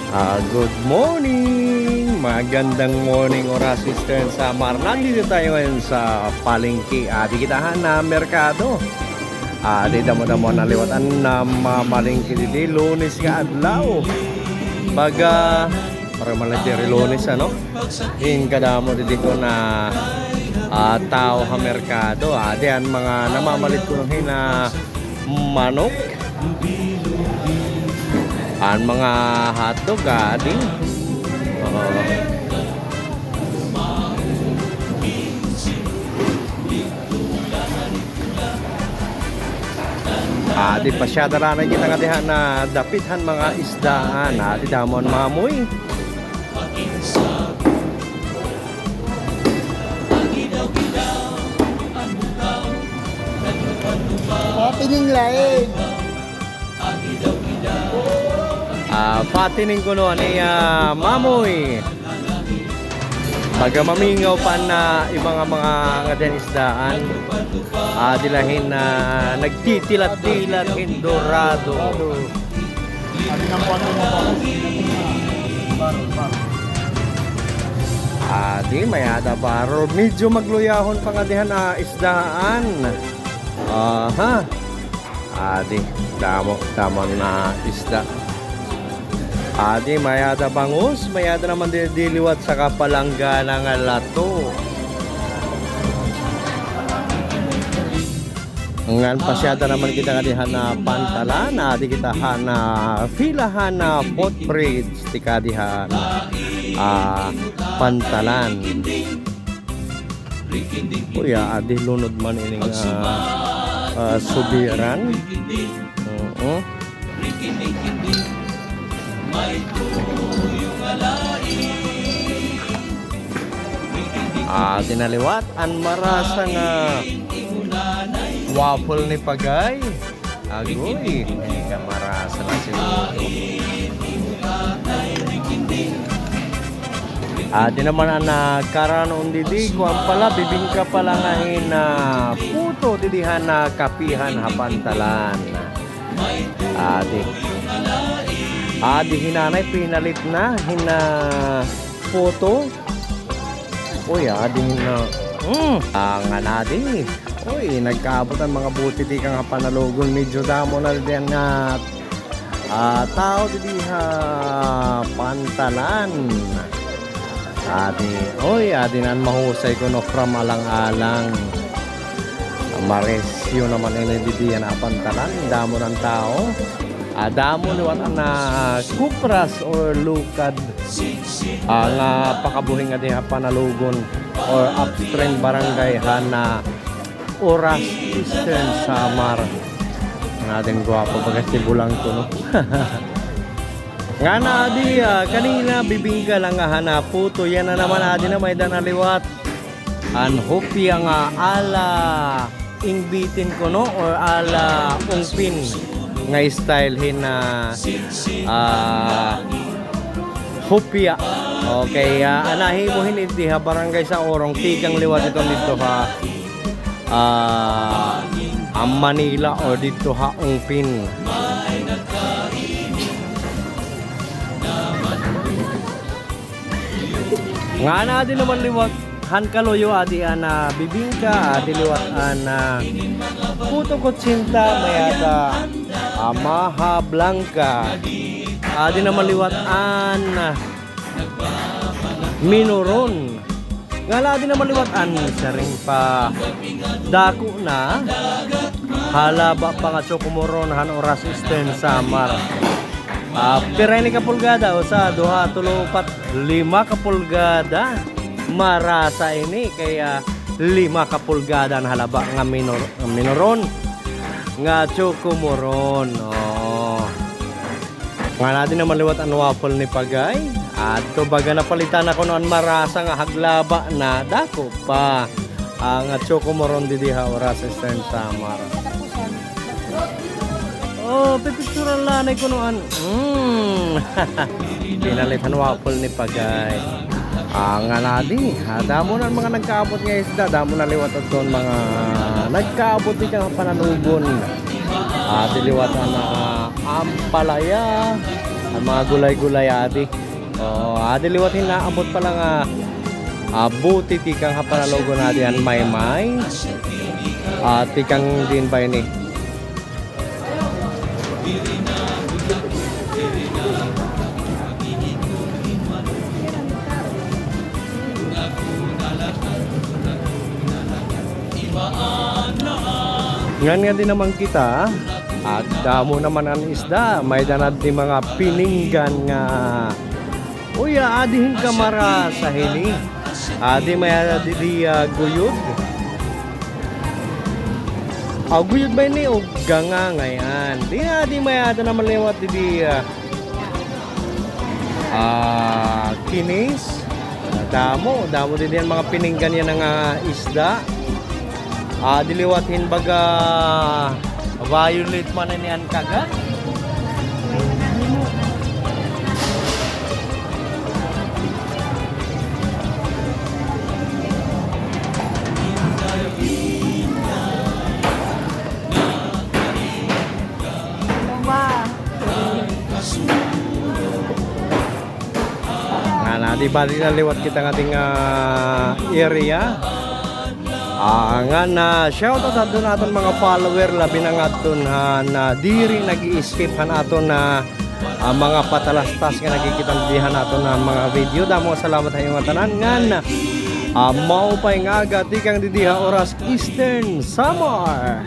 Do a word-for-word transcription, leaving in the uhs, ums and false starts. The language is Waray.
Ah, good morning! Magandang morning, Oras Eastern Samar. Nandito tayo ngayon sa palengke. Adi kita han merkado. Adi damo-damo na liwat an namamalengke didi, Lunes nga adlaw. Baga, para man la diri Lunes, ano? Hin kadamo didi kuno, ah, tawo ha merkado. Adi an mga namamalit kuno hin, ah, manok. An mga hotdog, adi. Oo. Adi, pasyada la anay kita ngadi han dapit han mga isdaan. Adi, damo an mamoy. Patining lain. Ah, patining kuno ni, ah, mamoy. Baga mamingaw pa an iba nga mga ngadi han isdaan. Adi la hin, ah, nagtitilat-tilat hin dorado. Adi nga kuan mo ba? Barrel, barrel. Adi, may-ada barrel. Medyo magluyahon pa ngadi han, ah, isdaan. Aha. Adi, damo, damo na isda. Adi, may-ada bangus, may-ada naman didi liwat saka palanggana nga lato. Ngan pasyada naman kita ngadi han pantalan, adi kita han, ah, pila han, ah, footbridge, tikadi han, ah, pantalan. Uy, adi, lunod man ini nga, ah, subiran. Oo. Adi na liwat an marasa nga waffle ni Pagay. Agoy, ika marasa na siguro. Adi naman an, ah, karan-on didi, kuan pala, bibingka pala nga hin, ah, puto didi han, ah, kapihan ha pantalan. Adi. Adi hin nanay, pinalit na hin, ah, puto. Uy, adi na. Hmm, ah, ngan adi. Uy, nagkaabot an mga bote tikang ha Panalugon. Medyo damo na diyan nga, ah, tawo didi ha pantalan. Adi, uy, adi na an mahusay kuno from Alang-alang. Maresyo naman ini didi ha pantalan. Damo na an tawo. Ah, damo liwat an, ah, kupras or lukad, ah, nga pakabuhi ngadi ha Panalugon or upstream barangay han, ah, Oras, Eastern Samar. Ngan adi, gwapo baga si Bulangko, no? Ngan adi, ah, kanina bibingka la nga han puto. Yana naman, adi na, may-ada na liwat an hopya nga ala ingbitin kuno or ala ungpin nga style hin, ah, ah, hopya. Okay, ah, an nahimo hini didi ha Barangay Saurong, tikang liwat iton didto ha, ah, ha Manila or didto ha Ungpin. Ngan adi naman liwat han kaluyo, adi an, ah, bibingka, adi liwat an, ah, puto kutsinta, may-ada, ah, maha blanca. Adi naman liwat an, ah, minoron. Ngan adi naman liwat an siring pa dako na halaba pa nga choco moron han Oras, Eastern Samar. Ah, pira ini ka pulgada? Usa, duha, tulo, upat, lima ka pulgada. Marasa ini kay, ah, lima ka pulgada an halaba nga minor-, minoron nga choco moron. Oo. Ngan adi naman liwat an waffle ni Pagay. Adto baga napalitan na kuno an marasa nga haglaba na, dako pa. An, ah, choco moron didi ha Oras, Eastern Samar. Oh, pipicturan la anay kuno an. Mm. Pinalit han waffle ni Pagay. Ah, ngan adi, ah, damo na an mga nagkaabot nga isda, damo na liwat adton mga nagkaabot tikang Panalugon. Adi liwat an, ah, ampalaya, an mga gulay-gulay adi. O, adi liwat hin naabot pa la nga, ah, bote tikang ha panalugon adi an maymay. Ah, tikang diin ba ini? Ngan ngadi naman kita, ah, damo naman an isda, may-ada na di mga pininggan nga. Uy, ah, adi hin kamarasa hini. Adi may-ada didi, ah, guyod. Ah, guyod ba ini o ganga ngay-an? Di, adi may-ada naman liwat didi, ah, ah, kinis. Damo, damo didi an mga pininggan yana nga isda. Ah, adi liwat hin baga violet man ini an kagat. Ngan, ah, di bali na liwat kita ngating, ah, area. Ah, ngan, ah, shoutout hadton aton mga follower, labi na ngadton han, ah, diri nag-i-skip han aton, ah, ah, mga patalastas nga nakikita didi han aton, ah, mga video. Damo nga salamat ha iyo ngatanan. Ngan, ah, maupay nga aga tikang didi ha Oras, Eastern Samar.